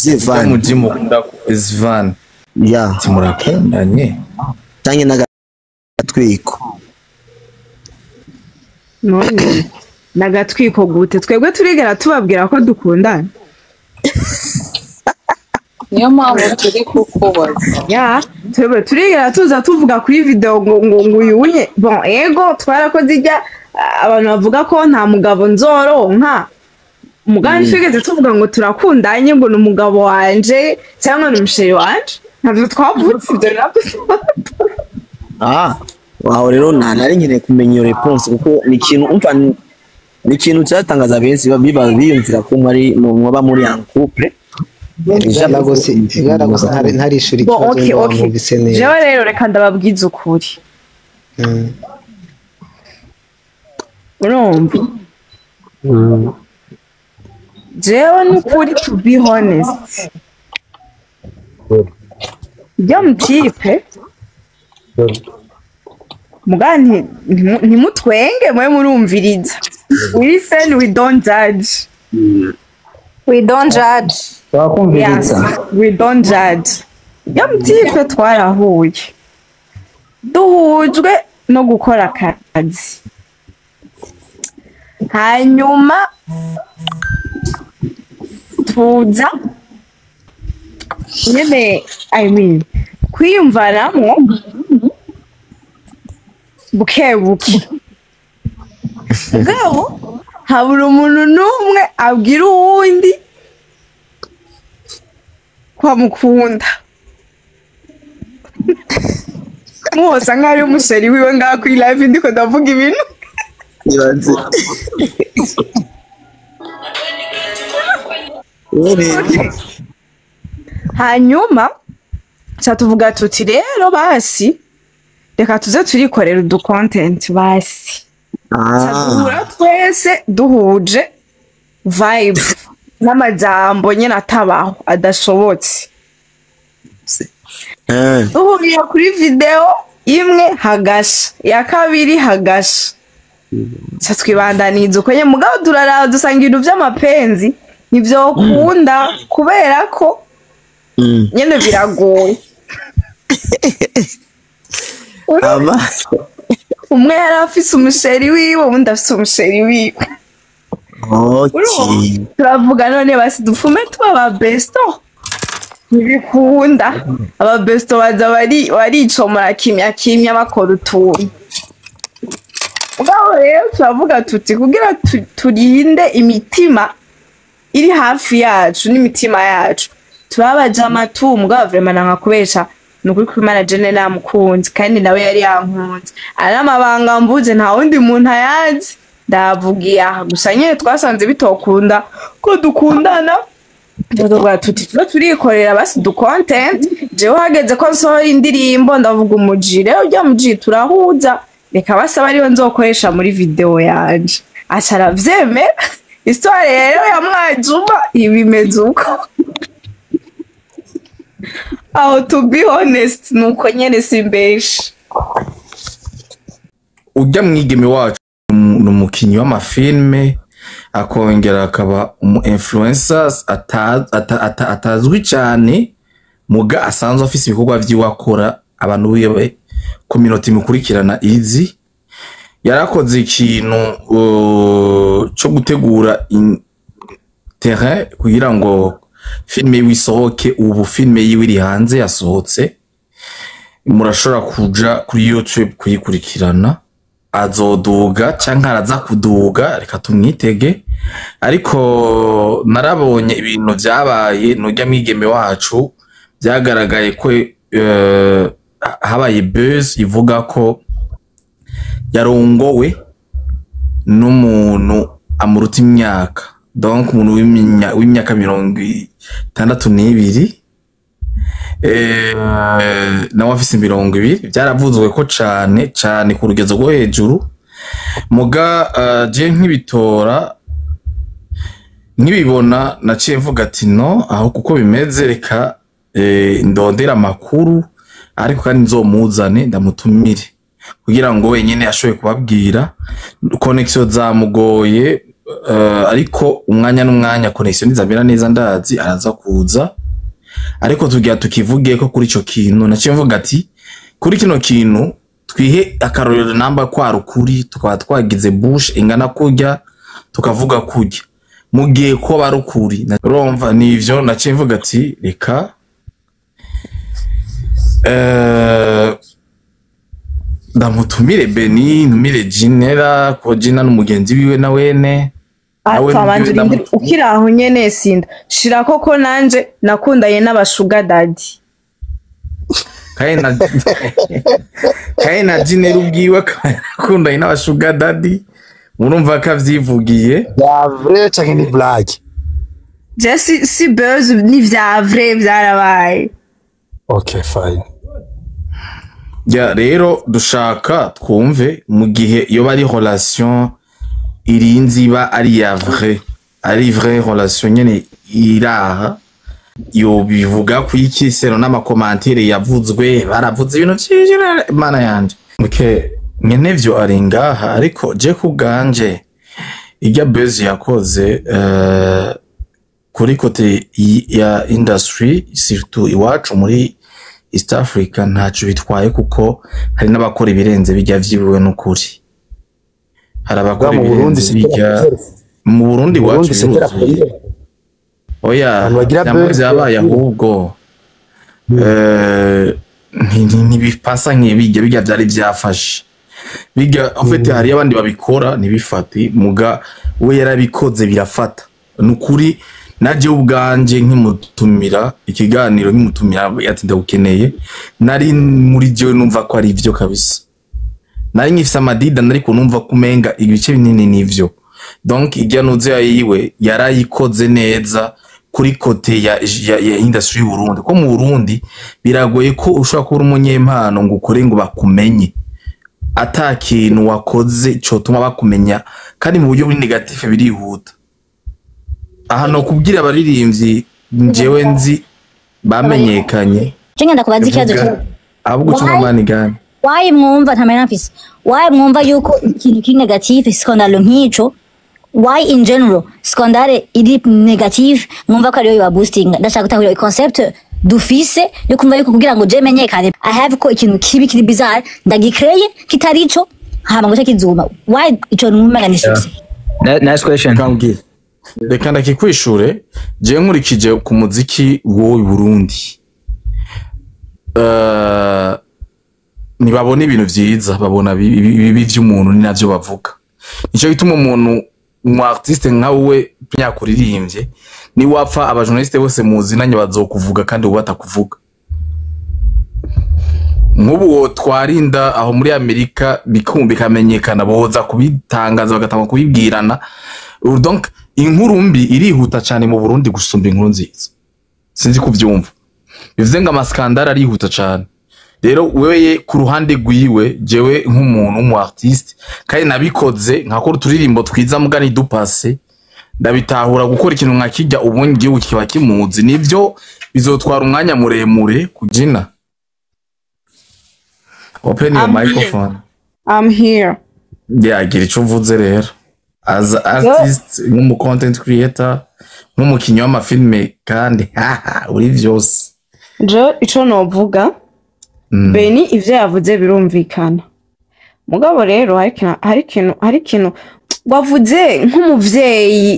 Zevan. Muji mukunda Zvan. Ya. Ati murakundanye? Canke n'agatwiko. None nagatwiko gute? Twebwe turigera tubabwira ko dukundana? Niyo mpamvu turi kukubaza. Ya, twebwe turigera tuza tuvuga kuri video ngo uyu unye? Bon, ego, twarakoze ijya abantu bavuga ko nta mugabo nzoronka. Umugani twigeze tuvuga ngo turakundanye, ngo ni umugabo wanje cyangwa ni umusheri wanje? Ntabyo twavutse, ibyo nabyo. Ah, aho rero nta nari nkeneye kumenya iyo réponse, kuko ni ikintu umva, ni ikintu cyatangaza benshi, biba biyumvira ko muri muba muri en couple. Yaragose ntarishura Bon, ikibazo. okay. Ngo Okay. wamwumvise neza? Jewe rero reka ndababwiza ukuri. Urumva, jewe n'ukuri, to be honest, ibyo mutipe muga ntimutwenge, mwe murumviriza. We listen, we don't judge. We don't judge. Twakumviriza. Yes, we don't judge. Iyo mutipe twarahuye, duhujwe no gukora akazi, hanyuma tuza nyine, I mean, kwiyumvanamwo buke buke. Mugabo habura umuntu n'umwe abwira uwundi ko amukunda. Muhosa nk'aho ari umusheri wiwe ngaha kuri live, ndiko ndavuga ibintu. Ibaze. Rero Hanyuma ca tuvuga tuti: "Rero basi reka tuze turikorera udu content basi." Ca duhura twese duhuje vibe n'amajambo nyene atabaho, adashobotse. Duhuriye kuri video imwe, hagasha iya kabiri, hagasha. Ca twibandaniza uko nyene. Mugabo turaraba, dusanga ibintu vy'amapenzi ntivyokunda, kubera ko nyene biragoye. Ama Umwe yari afise umusheri wiwe, uwundi afise umusheri wiwe. Turavuga: "None basi dupfume tuba aba besto?" Ntibikunda. Aba besto baza baricomora kimya kimya, bakora utuntu. Mugabo rero turavuga tuti kugira turinde imitima iri hafi yacu n'imitima yacu, tubabaje amatu. Mugabo vraiment nanga kubesha, ni ukuri kw'Imana, jene namukunze kandi nawe yari yankunze. Ari amabanga mvuze, nta wundi muntu ayazi, ndavugiye aha gusa. Nyene twasanze bitokunda ko dukundana. Tuvuga tuti tuba turikorera basi du content. Jewe hageze ko nsohora indirimbo, ndavuga umuji rero, ujya muji turahuza, reka basaba ariwe nzokoresha muri video yanje. Aca aravyemera. Histoire rero ya Mwajuma ibimeze uko aho. To be honest, nuko nyene, simbeshe. Ujya mwigeme wacu ni umukinyi w'amafilme, akongera akaba umu influencer atazwi cyane, muga asanzwe afise ibikorwa vyiwe akora, abantu biwe community imukurikirana izi. Yarakoze ikintu co gutegura terrain kugira ngo filime yiwe isohoke. Ubu filime yiwe iri hanze, yasohotse, murashobora kuja kuri YouTube kuyikurikirana. Azoduga canke araza kuduga, reka tumwitege. Ariko narabonye ibintu vyabaye nurya mwigeme wacu, vyagaragaye ko habaye buzz ivuga ko yarongowe n'umuntu amuruta imyaka, donc umuntu w'imyaka 62, nawe afise 20. Vyaravuzwe ko cane cane ku rugezo rwo hejuru. Muga je nkibitora, nkibibona, naciye mvuga ati: "No, aho kuko bimeze, reka ndondera amakuru, ariko kandi nzomuzane, ndamutumire kugira ngo wenyene ashoboye kubabwira." Connexion zamugoye. Ariko umwanya n'umwanya, connexion nizamera neza, ndazi araza kuza. Ariko tugira tukivuge ko kuri ico kintu naciye mvuga ati kuri kino kintu twihe akarorero, namba kwari ukuri, tukaba twagize bush ingana kurya, tukavuga kurya mu gihe ko bari ukuri. Urumva nivyo naciye mvuga ati reka ndamutumire Beni, ntumire Jinera, ko Jina n'umugenzi wiwe na wene nawe. Ati abanza urindire. Ukiri aho nyene, sinda shira koko nanje nakundanye n'aba sugar daddy. Kandi na Jinera ubwiwe akaba yarakundanye n'aba sugar daddy, murumva ko avyivugiye. Ya vrai canke ni blague? Je si buzz, ni vya vrai, vyarabaye. Okay, fine. Ya rero dushaka twumve mu gihe iyo bari relation irinzi iba ari ya vrai, ari vrai relation nyene iraha, yo bivuga ku iki sero n'ama commentaires yavuzwe, baravuze ibintu vyinshi, mana yanje. Okay, nyene vyo ari ngaha, ariko je kubwanje irya buzz yakoze kuri côté ya industry, surtout iwacu muri East Africa, ntaco bitwaye kuko hari n'abakora ibirenze bijya vyiwiwe. N'ukuri hari abakora Mu Burundi ibirenze bijya mu Burundi Mu iwacu Burundi c'était la biruzuye. première. Oya. Abantu bagira Vyama buzz. vyabaye, ahubwo ntibipasa nk'ibijya bijya vyari vyafashe bijya. En fait, hari abandi babikora ntibifate, muga we yarabikoze birafata. Nukuri naje ubwanje nkimutumira ikiganiro, nkimutumira ati ndagukeneye, nari muri jewe numva ko ari ivyo kabisa. Nari nkifise amadida, nariko numva ko umenga ibice binini nivyo. Donc irya nuze yiwe yarayikoze neza kuri côté ya industry y'u Burundi, ko mu Burundi biragoye ko ushobora kuba uri umunyempano ngo ukore ngo bakumenye ata kintu wakoze cotuma bakumenya, kandi mu buryo buri négatif birihuta. Aha no kubwira abaririmbyi njyewe nzi bamenyekanye. Je ngenda kubaza ikibazo Vuga. kimwe. Ahubwo uca Why? mani gani? Why mwumva nta mahera mfise? Why mwumva yuko ikintu kiri négatif, scandale nk'ico, why in general scandale iri négative mwumva ko ariyo yoba boosting? Ndashaka gutahura iyo concept dufise yo kumva yuko kugira ngo je menyekane I have ko ikintu kibi kiri bizarre ndagikreye kitari ico, hama ngo ce kizuma. Why ico numva ni success? Next question. Kambwira, reka ndakikwishure. Jewe nkurikije ku muziki w'u Burundi, ntibabona ibintu vyiza, babona bibi vy'umuntu, ni navyo bavuga. Nico gituma umuntu, umu artiste nka wowe nyakuririmbye, ni wapfa aba journaliste bose muzinanye bazokuvuga, kandi ubu batakuvuga. Nk'ubu wotwarinda aho muri Amerika bikumva bikamenyekana, boza kubitangaza, bagatanga kubibwirana. Donc inkuru mbi irihuta cyane mu Burundi gusumba inkuru nziza, sinzi kuvyumva. Bivuze ngo ama scandales arihuta cyane. Rero wewe ku ruhande rwiwe, jewe nk'umuntu w'umu artiste kandi nabikoze nkakora uturirimbo twiza mugani dupase, ndabitahura. Gukora ikintu nka kijya ubundi igihugu kiba kimuzi, nivyo bizotwara umwanya muremure. Kujina, open your I'm here. microphone. I'm here. Yagira ico uvuze rero as a artist, nk'umu content creator, nk'umukinyi w'amafilme, kandi haha uri vyose. Je ico novuga, Beni ivyo yavuze birumvikana, mugabo rero hari ikintu wavuze nk'umuvyeyi,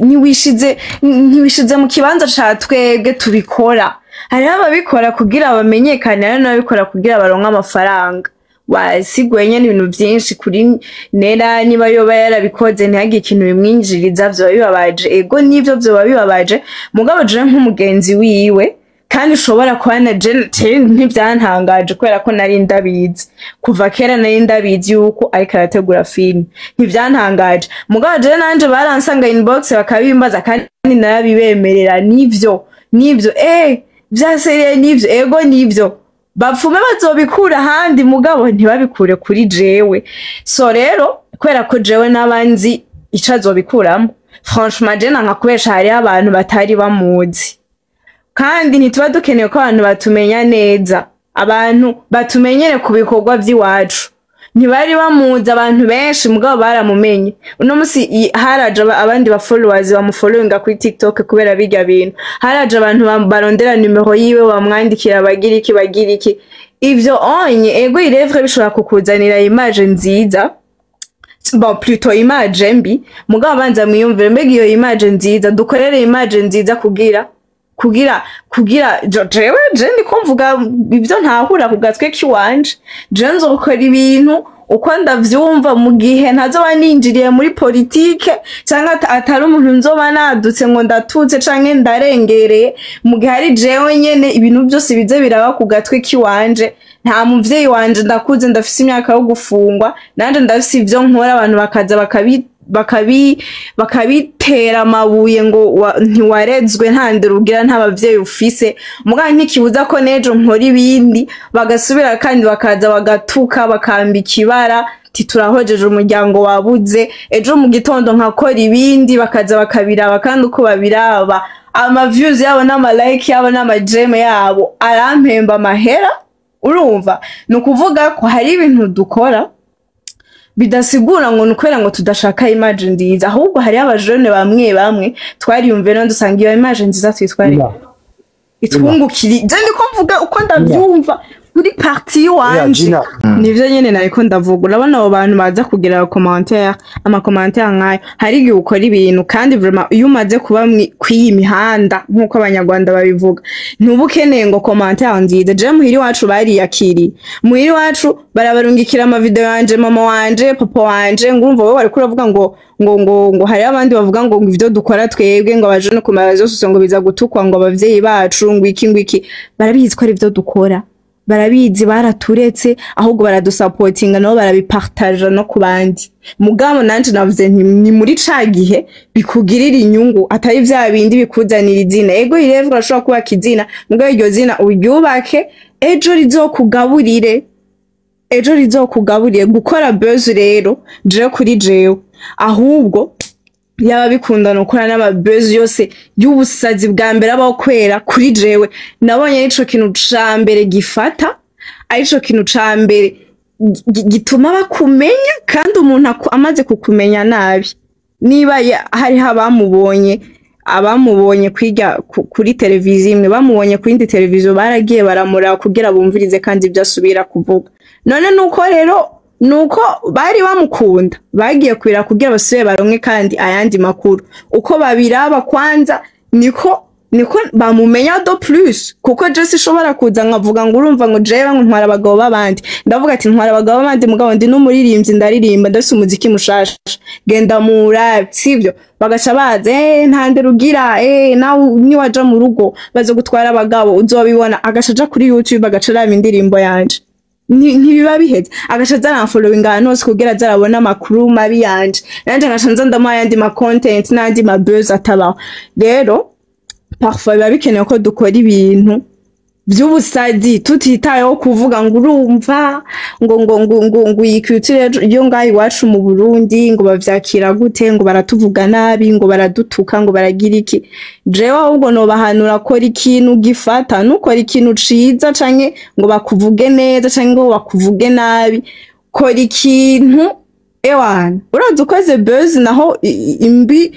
ntiwishize mu kibanza ca twebwe tubikora. Hariho ababikora kugira bamenyekane, hariho n'ababikora kugira baronke amafaranga. Wasiguye nyene ibintu vyinshi kuri Nera. Niba yoba yarabikoze ntihagire ikintu bimwinjiriza, vyoba bibabaje. Ego, nivyo, vyoba bibabaje, mugabo jewe nk'umugenzi wiwe, kandi ushobora kuba na je ntibyantangaje kubera ko nari ndabizi kuva kera, nari ndabizi yuko ariko arategura filime, ntibyantangaje. Mugabo jewe nanje baransanga inbox bakabimbaza, kandi narabibemerera. Nivyo vya sérieux, nivyo, ego nivyo, bapfume bazobikura ahandi, mugabo ntibabikure kuri jewe. So rero kubera ko jewe n'abanzi ico azobikuramo, franchement je nanka kubesha, hariho abantu batari bamuzi, kandi ntituba dukeneye ko abantu batumenya neza, abantu batumenyere ku bikorwa vy'iwacu. Ntibari bamuzi abantu benshi, mugabo baramumenye. Uno musi haraje abandi ba followers bamufollowinga kuri TikTok kubera birya bintu. Haraje abantu barondera nimero yiwe, bamwandikira, bagira iki, bagira iki. Ivyo onye ego irevre bishobora kukuzanira image nziza, bon, plutôt image mbi. Mugabo banza mwiyumvire, mbega iyo image nziza, dukorere image nziza kugira jewe je ndiko mvuga ibyo ntahura ku gatwe kiwanje. Je nzokora ibintu uko ndavyumva mu gihe ntazoba ninjiriye muri politike canke atari umuntu nzoba nadutse ngo ndatutse canke ndarengereye. Mu gihe ari jewe nyene, ibintu byose bize biraba ku gatwe kiwanje. Nta muvyeyi wanje, ndakuze, ndafise imyaka yo gufungwa, nanje ndafise ivyo nkora, abantu bakaza bakabitera amabuye ngo ntiwarezwe, nta ndero ugira, nta bavyeyi ufise. Mugabo ntikibuza ko n'ejo nkora ibindi, bagasubira kandi bakaza bagatuka, bakambika ibara ti turahojeje umuryango wabuze. Ejo mu gitondo nkakora ibindi, bakaza bakabiraba, kandi uko babiraba, ama views yabo n'ama like yabo n'ama j'aime yabo arampemba amahera. Urumva, ni ukuvuga ko hari ibintu dukora bidasigura ngo ni ukubera ngo tudashaka image nziza, ahubwo hariho abajene bamwe bamwe twariyumviye no dusanga iyo image nziza twitware itwungukira. Je ndiko mvuga uko ndavyumva kuri partie iwanje. Gina. Nivyo nyene nariko ndavuga. Urabona abo bantu baza kugira commentaire, ama commentaire nkayo, hari igihe ukora ibintu kandi vraiment iyo umaze kuba kw'iyi mihanda, nk'uko abanyarwanda babivuga, ntuba ukeneye ngo commentaire nziza. Je muhira iwacu bariyakiriye, muhira iwacu barabarungikira ama video yanje, mama wanje, papa wanje, ngo urumva wowe wariko uravuga ngo hariho abandi bavuga ngo ivyo dukora twebwe, ngo abajene ku marezo sosiyo, ngo biza gutukwa, ngo abavyeyi bacu, ngo iki, ngo iki. Barabizi ko ari ivyo dukora, barabizi, baraturetse, ahubwo baradusapotinga, nabo barabipartaja no ku bandi. Mugabo nanje navuze nti ni muri ca gihe bikugirira inyungu, atari vya bindi bikuzanira izina. Ego, irevwe urashobora kubaka izina, mugabo iryo zina uryubake ejo rizokugaburire, ejo rizokugaburire. Gukora buzz rero, jewe kuri jewe, ahubwo yaba bikundana gukora n'ama buzz yose y'ubusazi bwa mbere abaho, kwera kuri jewe nabonye arico kintu ca mbere gifata, arico kintu ca mbere gituma bakumenya. Kandi umuntu amaze kukumenya nabi, niba hariho abamubonye kwiga kuri televiziyo imwe, bamubonye ku yindi televiziyo, baragiye baramuraba kugira bumvirize kandi ibyo asubira kuvuga. None nuko rero nuko bari bamukunda, bagiye kubira kugira basubire baronke kandi ayandi makuru. Uko babiraba kwanza niko bamumenya de plus, kuko je sishobora kuza nkavuga ngo urumva ngo jewe ngo ntwara abagabo b'abandi. Ndavuga ati ntwara abagabo b'abandi, mugabo ndi n'umuririmbyi, ndaririmba, ndafise umuziki mushasha, genda murabe, sivyo? Bagaca baza: "Eh, nta ndero ugira, nawe niwaja mu rugo bazogutwara abagabo, uzobibona." Agaca aja kuri YouTube, agaca araba indirimbo yanje. Ntibiba biheze, agaca aza aramfollowinga ahantu hose kugira aze arabona amakuru mabi yanje, nanje ngaca nza ndamuha ayandi ma content n'ayandi ma buzz atabaho. Rero parfois biba bikenewe ko dukora ibintu by'ubusazi tutitayeho kuvuga ngo urumva ngo iyi culture yo ngaha iwacu mu Burundi ngo bavyakira gute, ngo baratuvuga nabi, ngo baradutuka, ngo baragira iki. Jewe ahubwo nobahanura: kora ikintu gifata, nukora ikintu ciza canke ngo bakuvuge neza canke ngo bakuvuge nabi, kora ikintu ewana uraza ukoze buzz naho imbi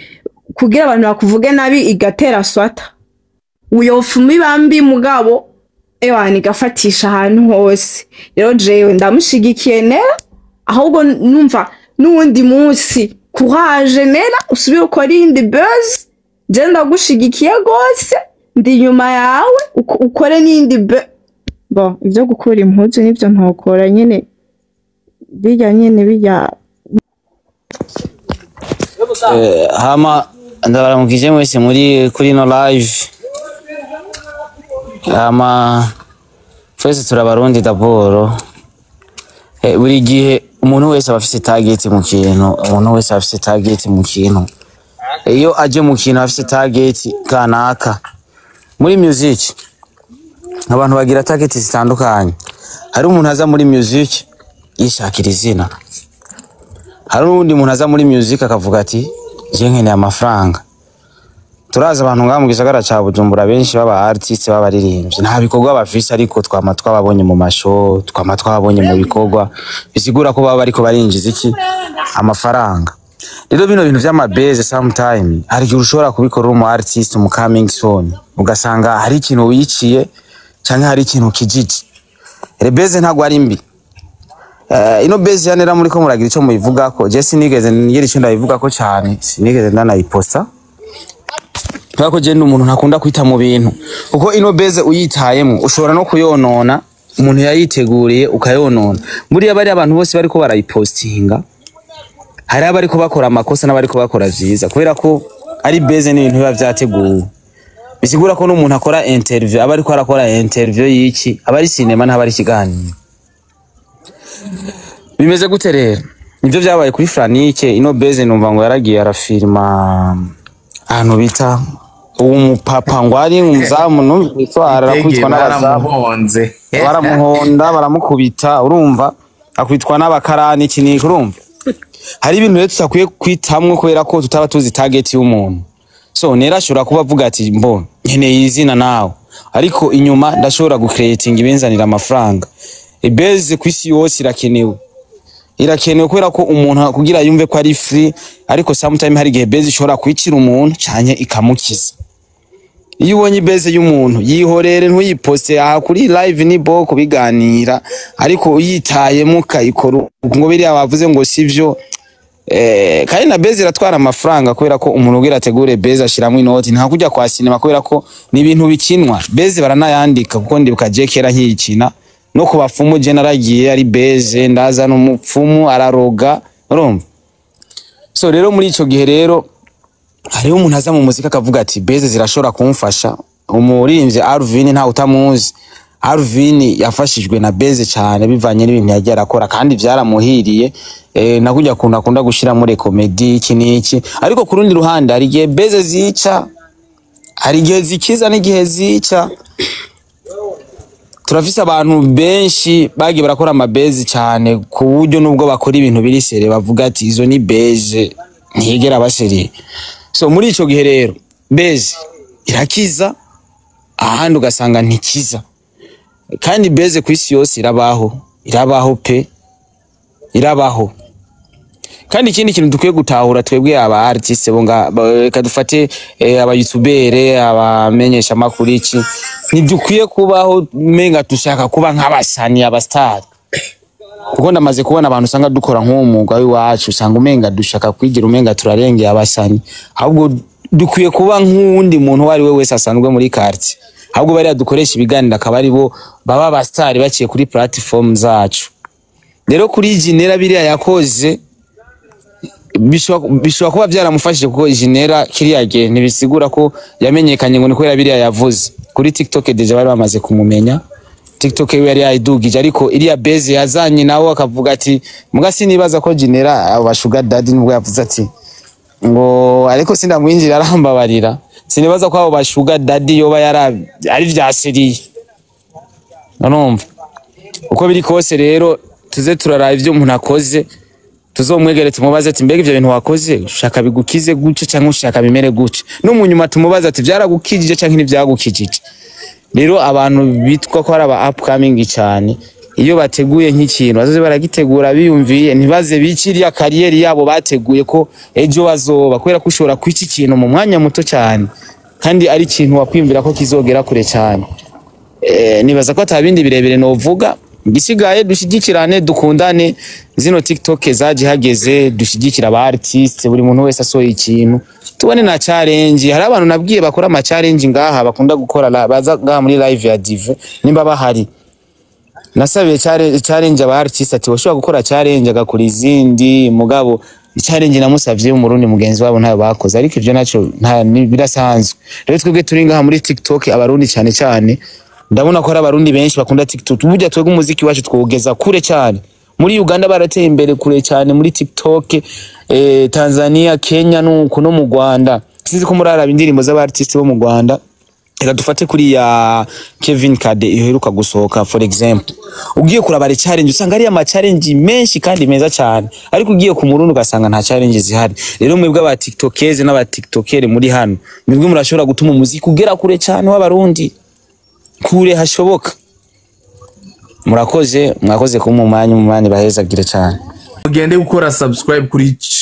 kugira abantu bakuvuge nabi igatera swata uyofuma iba mbi, mugabo ewana igafatisha ahantu hose. Rero jewe ndamushigikiye Nera, ahubwo numva n'uwundi munsi courage Nera, usubire ukore iyindi buzz. Je ndagushigikiye gose, ndi inyuma yawe, ukore n'iyindi. Bon, ivyo gukura impuzu nivyo ntokora nyene, bijya nyene bijya. Hama ndabaramukije mwese muri kuri ino live. Hama twese turabarundi d'abord. Buri gihe umuntu wese aba afise target mu kintu, umuntu wese aba afise target mu kintu. Iyo aje mu kintu afise target kanaka. Muri music abantu bagira target zitandukanye. Hari umuntu aza muri music yishakira izina, hari uwundi muntu aza muri music akavuga ati je nkeneye amafaranga. Turazi abantu ngaha mu gisagara ca Bujumbura benshi baba artiste, b'abaririmbyi, nta bikorwa bafise, ariko twama twababonye mu ma show, twama twababonye mu bikorwa, bisigura ko baba bariko barinjiza iki? Amafaranga. Rero bino bintu vy'ama buzz, sometime hari igihe ushobora kubikora uri umu artiste, umu coming soon, ugasanga hari ikintu wiciye canke hari ikintu kijiji. Re buzz ntabwo ari mbi. Ino buzz ya Nera muriko muragira ico muyivugako, je sinigeze ngira ico ndayivugako cane, sinigeze ndanayiposta kubera ko je ndi umuntu ntakunda kwita mu bintu, kuko ino buzz uyitayemwo ushobora no kuyonona, umuntu yayiteguriye ukayonona. Buriya bari abantu bose bariko barayipostinga, hari abariko bakora amakosa n'abariko bakora vyiza, kubera ko ari buzz n'ibintu biba vyateguwe. Bisigura ko n'umuntu akora interview aba ariko arakora interview y'iki? Aba ari sinema, ntaba ari ikiganiro. Bimeze gute rero? Nivyo vyabaye kuri Franike. Ino buzz numva ngo yaragiye arafilma ahantu bita uwo mupapa ngo ari umuzamu, numva arakubitwa n'abazamu. Baramuhonze. Baramuhonda, baramukubita, urumva akubitwa n'abakarani, iki n'iki. Urumva hari ibintu rero tutakwiye kwitamwo kubera ko tutaba tuzi target y'umuntu. So Nera ashobora kuba avuga ati: "Mbo nkeneye izina nawe, ariko inyuma ndashobora gucreatinga ibinzanira amafaranga." I buzz ku isi yose irakenewe, irakenewe kubera ko umuntu kugira yumve ko ari free, ariko sometime hari igihe buzz ishobora kwicira umuntu canke ikamukiza. Iyo ubonye buzz y'umuntu, yihorere, ntuyiposte aha kuri live, ni bo kubiganira, ariko uyitayemo ukayikora ngo biriya bavuze ngo sivyo. Kandi na buzz iratwara amafaranga, kubera ko umuntu ugira ategure buzz ashiramwo inoti, nta kujya kwa sinema, kubera ko ni ibintu bikinwa. Buzz baranayandika, kuko ndibuka je kera nkiyikina no ku bapfumu, je naragiye ari buzz, ndazana umupfumu araroga, urumva. So rero muri ico gihe rero hariho umuntu aza mu muziki akavuga ati: "Buzz zirashobora kumfasha." Umuririmbyi Alvin, ntawe utamuzi, Alvin yafashijwe na buzz cyane bivanye n'ibintu yagiye arakora kandi byaramuhiriye. Nakujya kuntu akunda gushira muri comedy, iki n'iki. Ariko ku rundi ruhande hari igihe buzz zica, hari igihe zikiza n'igihe zica. Turafise abantu benshi bagiye barakora ama buzz cyane, ku buryo nubwo bakora ibintu biri sérieux bavuga ati: "Izo ni buzz, ntiyigera ba sérieux." So muri ico gihe rero buzz irakiza, ahandi ugasanga ntikiza. Kandi buzz ku isi yose irabaho, irabaho pe, irabaho. Kandi ikindi kintu dukwiye gutahura twebwe aba artiste bo nga reka dufate aba youtubere, abamenyesha makuru, iki, ntidukwiye kubaho menga dushaka kuba nk'abasani, aba star, kuko ndamaze kubona abantu usanga dukora nk'uwo mwuga w'iwacu, usanga umenga dushaka kwigira umenga turarengeye abasani. Ahubwo dukwiye kuba nk'uwundi muntu uwo ari we wese asanzwe muri quartier, ahubwo bariya dukoresha ibiganiro akaba ari bo baba aba star baciye kuri platform zacu. Rero kuri Jinera, biriya yakoze bishobora kuba byaramufashije, kuko Jinera kiriya gihe ntibisigura ko yamenyekanye ngo ni kubera biriya yavuze kuri TikTok. Déjà bari bamaze kumumenya, TikTok we yari yayidugije, ariko iriya buzz yazanye nawe akavuga ati muga sinibaza ko Jinera abo ba sugar daddy, nubwo yavuze ati ngo ariko sindamwinjira arambabarira, sinibaza ko abo ba sugar daddy yoba yara ari vya sérieux. Urumva uko biri kose rero tuze turaraba ivyo umuntu akoze, tuzomwegere tumubaze ati: "Mbega ivyo bintu wakoze ushaka bigukize gutya cyangwa ushaka bimere gutya?" No mu nyuma tumubaze ati: "Vyaragukijije canke ntivyagukijije?" Rero abantu bitwa ko ari aba upcoming cyane, iyo bateguye nk'ikintu bazoze baragitegura biyumviye, ntibaze bikiriya carrière yabo bateguye ko ejo bazoba, kubera ko ushobora kwica ikintu mu mwanya muto cyane kandi ari ikintu wakwiyumvira ko kizogera kure cyane. Nibaza ko ata bindi birebire novuga. Igisigaye dushyigikirane, dukundane. Zino TikTok zaje hageze dushyigikira aba artiste, buri muntu wese asohoye ikintu tubone na challenge. Hari abantu nabwiye bakora ama challenge ngaha, bakunda gukora baza ngaha muri live ya Dive nimba bahari. Nasabiye challenge aba artiste ati washobora gukora challenge agakora izindi, mugabo challenge namusavye umurundi mugenzi wabo ntayo bakoze, ariko ivyo naco nta birasanzwe. Rero twebwe turi ngaha muri TikTok, abarundi cyane cyane, ndabona ko hari abarundi benshi bakunda TikTok. Burya twebwe umuziki wacu twogeza kure cyane. Muri Uganda barateye imbere kure cyane muri TikTok, Tanzania, Kenya, nuko no mu Rwanda. Sinzi ko muraraba indirimbo z'aba artiste bo mu Rwanda. Reka dufate kuri ya Kevin Kade iheruka gusohoka, for example. Ugiye kuraba challenge, usanga ari ama challenge menshi kandi meza cyane, ariko ugiye ku murundi ugasanga nta challenge zihari. Rero mwebwe aba tiktokers n'aba tiktokers muri hano, mwebwe murashobora gutuma umuziki ugera kure cyane w'Abarundi, kure hashoboka. Murakoze, mwakoze kumpa umwanya. Umwanya bahezagire cyane. Mugende gukora subscribe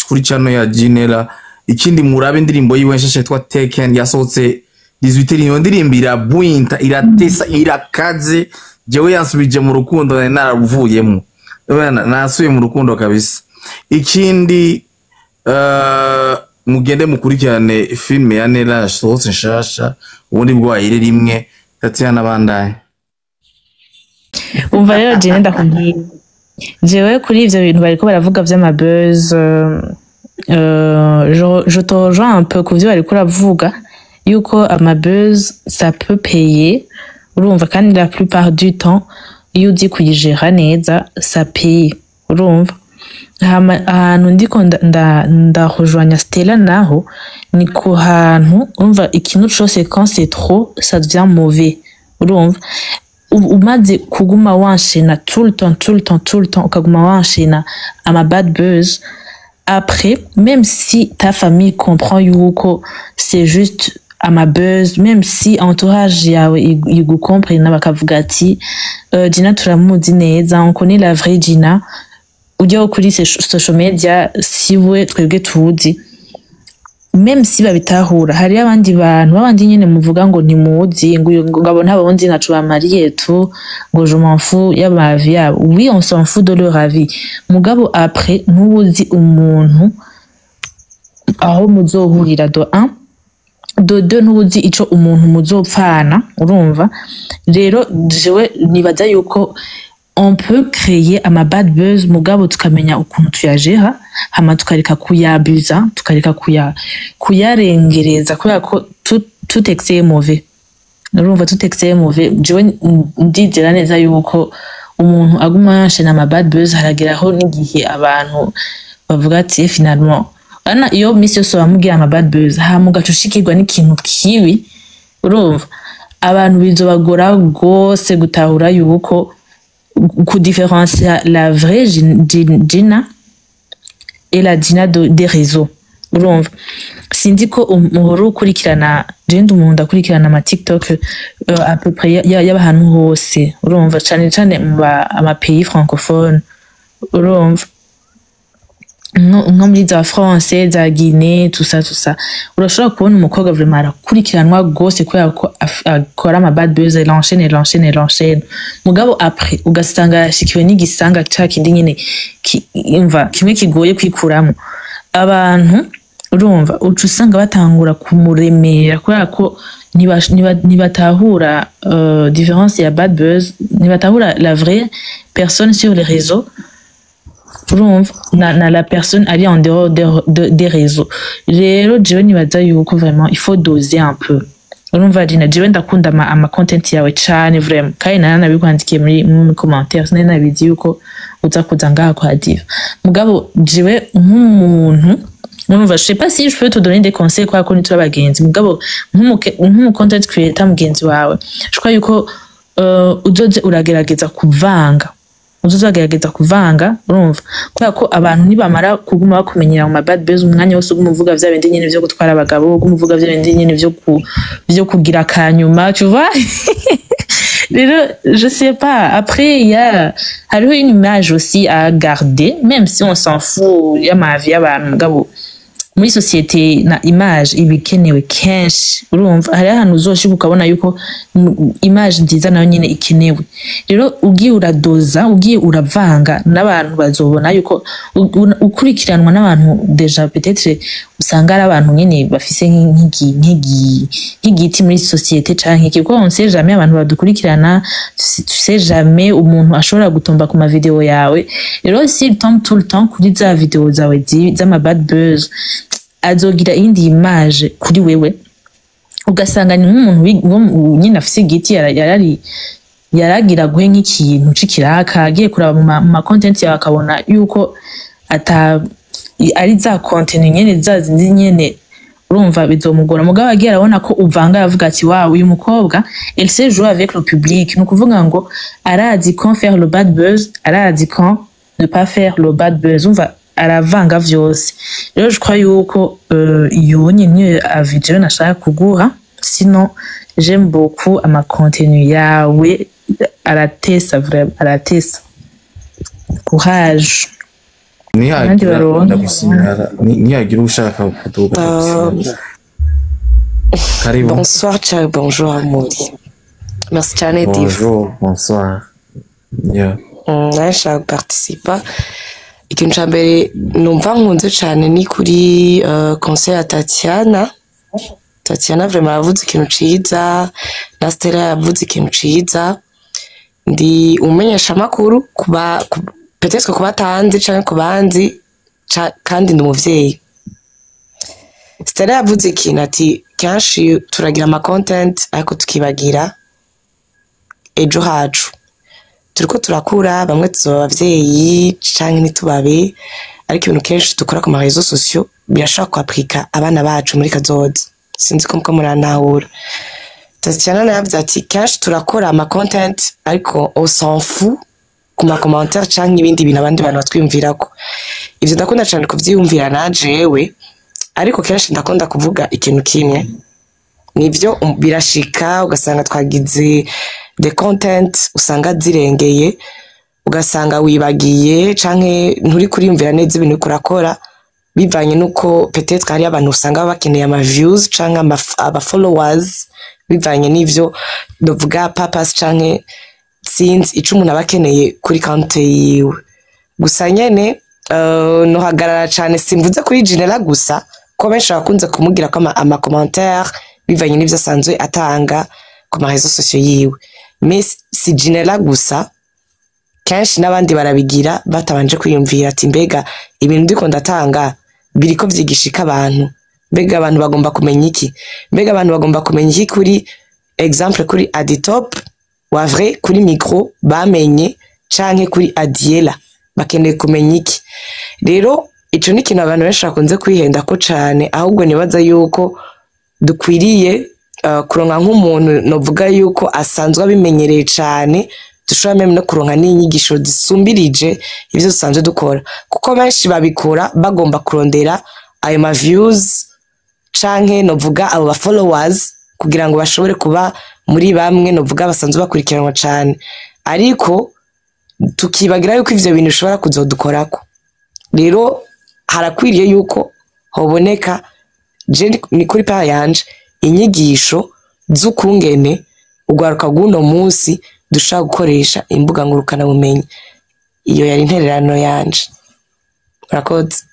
kuri channel ya Ginera. Ikindi, murabe indirimbo yiwe nshasha yitwa Taken, yasohotse 18. Iyo ndirimbo irabwinta, iratesa, irakaze. Jewe yansubije mu rukundo nari naravuyemo. Bana, nasubiye mu rukundo kabisa. Ikindi, mugende mukurikirane filme ya Nera yasohotse nshasha, ubundi bwayire rimwe. Tatiana, bandanye. Umva rero jene, ndakubwira, jewe kuri ivyo bintu bariko baravuga vy'ama buzz, je te rejoins un peu kuvyo bariko uravuga yuko ama buzz, ça peut payer, urumva, kandi la plupart du temps iyo uzi kuyigera neza, ça paye, urumva. Hama ahantu ndiko ndarejoignea Stella naho ni ku hantu, urumva, ikintu cose quand c'est trop, ça devient mauvais, urumva. Umaze kuguma wanshena tout le temps, tout le temps, tout le temps, ukaguma wanshena ama bad buzz, après, même si ta famille comprend yuko c'est juste ama buzz, même si entourage yawe igukomprena bakavuga ati: "Gina turamuzi neza, on connaît la vraie Gina, ujya kuri social media siwe twebwe tuzi", même si babitahura, hariyo abandi bantu babandi nyene muvuga ngo ntimuzi, ngo ngo abo ntabo nzi, ntaco bamariye tu, ngo je m'en fous y'ama avis yabo. Oui, on s'en fout de leur avis, mugabo après ntubuzi umuntu aho muzohurira, de un, de deux ntubuzi ico umuntu muzopfana, urumva. Rero jewe nibaza yuko on peut créer ama bad buzz, mugabo tukamenya ukuntu tuyajera, hama tukareka kuyabuza, tukareka kuyarengereza, kubera ko tout excès est mauvais, urumva, tout excès est mauvais. Jewe ndizera neza yuko umuntu aguma yashena ama bad buzz, harageraho n'igihe abantu bavuga ati: "Eh, finalement ana iyo misi yose bamubwira ama bad buzz, hama ugaca ushikirwa n'ikintu kibi", urumva, abantu bizobagora gose gutahura yuko kudifférencier la vraie Gina et la Gina des réseaux, urumva. Sinzi ko muhora ukurikirana, je ndi umuntu ndakurikirana ama TikTok à peu près y'abantu hose, urumva, cane cane mu ama pays francophone, urumva, nko muri za France, za Guinée, tout ça, tout ça. Urashobora kubona umukobwa vraiment arakurikiranwa gose kubera ko akora ama bad buzz, il enchaîne, il enchaîne, il enchaîne, mugabo après ugasanga yashikiwe n'igisanga ca kindi nyene imva kimwe kigoye kwikuramo abantu, urumva. Uca usanga batangura kumuremera kubera ko ntibatahura différence ya bad buzz, ntibatahura la vraie personne sur les réseaux, urumva, na la personne ari en dehors des réseaux. Rero jewe nibaza yuko vraiment il faut doser un peu, urumva. Gina, jewe ndakunda ama content yawe cane vraiment, kandi naranabikwandikiye muri commentaire, sinari nabizi yuko uza kuza ngaha kwa Diva. Mugabo jewe nk'umuntu, urumva, je sais pas si je peux te donner des conseils kwa ko nituri abagenzi, mugabo nk'umu content creator mugenzi wawe, je crois yuko uzoze uragerageza kuvanga, uzoze uragerageza kuvanga, urumva, kubera ko abantu nibamara kuguma bakumenyera mu ma bad buzz umwanya wose, uguma uvuga vya bindi nyene vyo gutwara abagabo, uguma uvuga vya bindi nyene vyo kugira akanyuma, tu vois. Rero je sais pas, après il y a hariho une image aussi à garder, même si on s'en fout y'ama avis y'abantu, mugabo muri société na image iba ikenewe kenshi, urumva. Hariho ahantu uzoshika ukabona yuko image nziza nayo nyene ikenewe. Rero ugiye uradoza, ugiye uravanga, n'abantu bazobona yuko ukurikiranwa n'abantu déjà peut-être usanga ari abantu nyene bafise nk'igiti muri société canke iki, kuko on sait jamais abantu badukurikirana, tu sais jamais umuntu ashobora gutomba ku ma vidéo yawe. Rero s'il tombe tout le temps kuri za vidéo zawe z'ama bad buzz, azogira iyindi image kuri wewe, ugasanga ni nk'umuntu nyine afise igiti, yarari yaragira guhe nk'ikintu c'ikiraka, agiye kuraba mu ma content yawe akabona yuko ata ari za content nyene za zindi nyene. Urumva bizomugora, mugabo agiye arabona ko uvanga, aravuga ati: "Waouh, uyu mukobwa, elle sait jouer avec le public." Ni ukuvuga ngo arazi quand faire le bad buzz, arazi quand ne pas faire le bad buzz. Umva, aravanga vyose. Rero je crois yuko iyo nyene avis jewe nashaka kuguha. Sinon j'aime beaucoup ama contenu yawe, aratesa, vraiment aratesa. Courage. Abandi Nihagira baronke. Ndagusinyara. Nihagira ushaka kuduga, ndagusinyara. Karibu. Bonsoir, ciao, bonjour Amuri. Merci cyane, Div. Bonjour, bonsoir, yeah. Nawe nshaka guparticipa. Ikintu ca mbere numva nkunze cane ni kuri conseil ya Tatiana. Tatiana vraiment yavuze ikintu ciza, na Stella yavuze ikintu ciza. Ndi umumenyeshamakuru kuba peut-être ku batanzi canke ku banzi, kandi ndi umuvyeyi. Stella yavuze ikintu ati kenshi turagira ama content ariko tukibagira ejo hacu. Turiko turakura, bamwe tuzoba abavyeyi canke ntitubabe, ariko ibintu kenshi dukora ku ma réseaux sociaux birashobora kwapurika abana bacu muri kazoza. Sinzi ko muko murantahura. Tatiana nawe yavuze ati kenshi turakora ama content ariko on s'en fout ku ma commentaire canke ibindi bintu abandi bantu batwiyumvirako. Ivyo ndakunda cane kuvyiyumvira na jewe, ariko kenshi ndakunda kuvuga ikintu kimwe. Nivyo, birashika ugasanga twagize the content usanga zirengeye, ugasanga wibagiye canke nturi kuriyumvira neza ibintu uriko urakora, bivanye nuko peut-être hari abantu usanga bakeneye ama views canke aba followers, bivanye n'ivyo novuga purpose canke sinzi ico umuntu aba akeneye kuri konte yiwe. Gusa nyene nohagarara cane, simvuze kuri Ginella gusa, ko benshi bakunze kumubwira ko ama commentaire bivanye n'ivyo asanzwe atanga ku ma réseaux sociaux yiwe. Mais si Ginella gusa, kenshi n'abandi barabigira batabanje kwiyumvira ati: "Mbega ibintu ndiko ndatanga biriko vyigishika abantu? Mbega abantu bagomba kumenya iki? Mbega abantu bagomba kumenya iki kuri exemple kuri Aditop wa vrai, kuri micro bamenye, canke kuri Adiela bakeneye kumenya iki?" Rero ico ni ikintu abantu benshi bakunze kwihenda ko cane. Ahubwo nibaza yuko dukwiriye kuronka nk'umuntu novuga yuko asanzwe abimenyereye cane, dushobora même no kuronka n'inyigisho zisumbirije ivyo dusanzwe dukora, kuko benshi babikora bagomba kurondera ayo ma views canke novuga abo ba followers, kugira ngo bashobore kuba muri bamwe novuga basanzwe bakurikiranwa cane, ariko tukibagira yuko ivyo bintu bishobora kuzodukorako. Rero harakwiriye yuko hoboneka, je ni kuri part yanje, inyigisho z'ukungene urwaruka rw'uno munsi dushobora gukoresha imbuga ngurukanabumenyi. Iyo yari intererano yanje, murakoze.